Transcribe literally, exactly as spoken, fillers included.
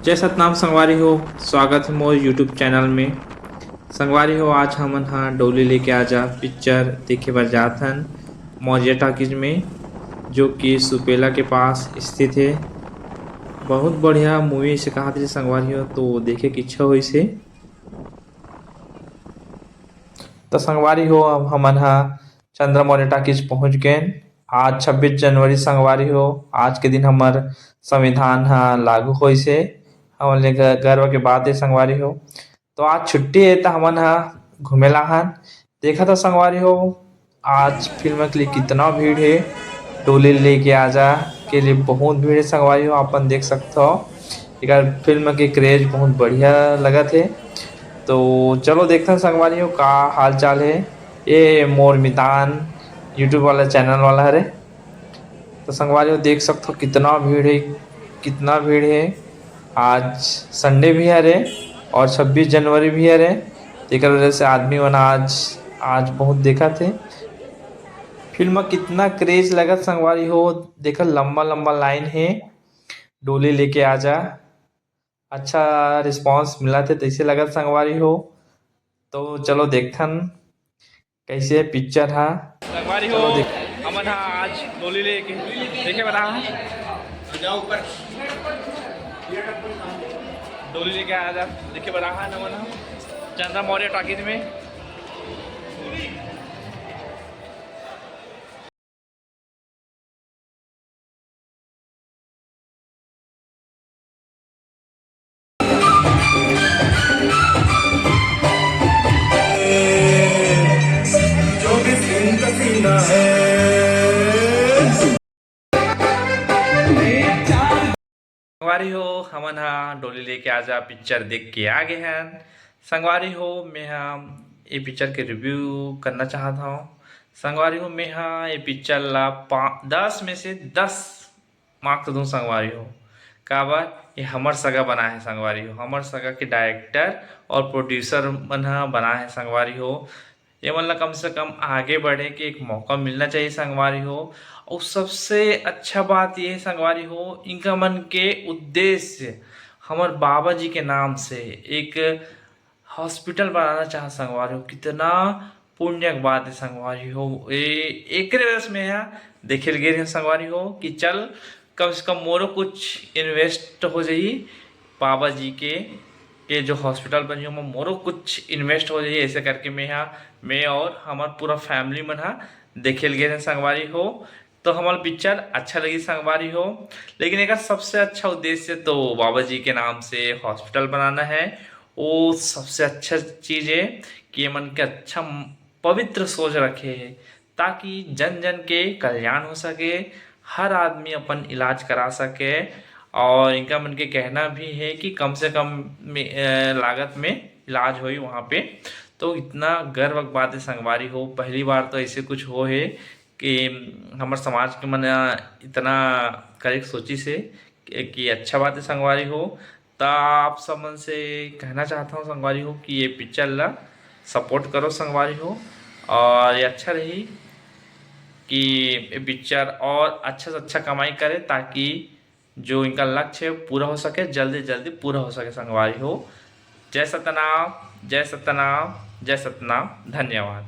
जय सतनाम संगवारी हो, स्वागत है मोर YouTube चैनल में। संगवारी हो, आज हमन हा डोली लेके आजा पिक्चर देखे बर जात हन मौर्य टॉकीज में, जो कि सुपेला के पास स्थित है। बहुत बढ़िया मूवी से कहा थे संगवारी हो, तो देखे की इच्छा होइस हे। तो संगवारी हो, अब हमन हा चंद्रा मौर्य टॉकीज पहुंच गए। आज छब्बीस जनवरी संगवारी हो, आज के दिन हमर संविधान हा लागू होइस हे। हमन ले ग-, गर्व के बात है संगवारी हो। तो आज छुट्टी है, तो हमन हा घूमे ला हन। देखा था संगवारी हो, आज फिल्म के लिए कितना भीड़ है। डोली लेके आजा के लिए बहुत भीड़ है संगवारी हो, अपन देख सकते हो। एकर फिल्म के क्रेज बहुत बढ़िया लगत है। तो चलो देखते हैं संगवारी हो, का हाल चाल है। ये मोर मितान YouTube वाला चैनल वाला हरे। तो संगवारी हो, देख सकते हो कितना भीड़ है, कितना भीड़ है। आज संडे भी हरे और छब्बीस जनवरी भी हरे, तेकर वजह से आदमी मन आज, आज बहुत देखा थे। फिल्म में कितना क्रेज लगत संगवारी हो, देखा लंबा लंबा लाइन है। डोली लेके आजा, अच्छा रिस्पांस मिला थे, तैसे लगत संगवारी हो। तो चलो देखथन कैसे पिक्चर हा। संगवारी हो, चलो देख। हमन हा आज डोली लेके देखे बर आए हन। डोली लेके आजा देखे बर आए हन हमन हा चंद्रा मौर्य टॉकीज में। संगवारी हो, हमन हा डोली लेके आजा पिक्चर देख के आ गए हन। संगवारी हो, मैं हा ये पिक्चर के रिव्यू करना चाहत हूँ। संगवारी हो, मैं हा ये पिक्चर ला पा-, दस में से दस मार्क्स दूँ संगवारी हो। काबर, ये हमर सगा बना है संगवारी हो, हमर सगा के डायरेक्टर और प्रोड्यूसर मन हा बना है संगवारी हो। ये मन ला कम से कम आगे बढ़े के एक मौका मिलना चाहिए संगवारी हो। और सबसे अच्छा बात ये है संगवारी हो, इनका मन के उद्देश्य हमर बाबा जी के नाम से एक हॉस्पिटल बनाना चाह संगवारी हो। कितना पुण्य के बात है संगवारी हो। ए, एकरे वजह से मैं यहाँ देखे ल गे रहे संगवारी हो कि चल कम से कम मोरो कुछ इन्वेस्ट हो जाई बाबा जी के, के जो हॉस्पिटल बनी हो, मोरो कुछ इन्वेस्ट हो जाई। ऐसे करके मैं यहाँ, मैं और हमार पूरा फैमिली मन हा देखे ल गे रहे संगवारी हो। तो हमार पिक्चर अच्छा लगी संगवारी हो, लेकिन एक सबसे अच्छा उद्देश्य तो बाबा जी के नाम से हॉस्पिटल बनाना है। वो सबसे अच्छा चीज़ है कि ये मन के अच्छा पवित्र सोच रखे है, ताकि जन जन के कल्याण हो सके, हर आदमी अपन इलाज करा सके। और इनका मन के कहना भी है कि कम से कम में, अ, लागत में इलाज होई वहाँ पे। तो इतना गर्व के बात है संगवारी हो, पहली बार तो ऐसे कुछ हो है कि हमर समाज के मन इतना करेक्ट सोचिस हे कि, कि अच्छा बात है संगवारी हो। त आप सब मन से कहना चाहता हूँ संगवारी हो कि ये पिक्चर ला सपोर्ट करो संगवारी हो, और ये अच्छा रही कि ये पिक्चर और अच्छा से अच्छा कमाई करे, ताकि जो इनका लक्ष्य है पूरा हो सके, जल्दी जल्दी पूरा हो सके संगवारी हो। जय सतनाम, जय सतनाम, जय सतनाम। धन्यवाद।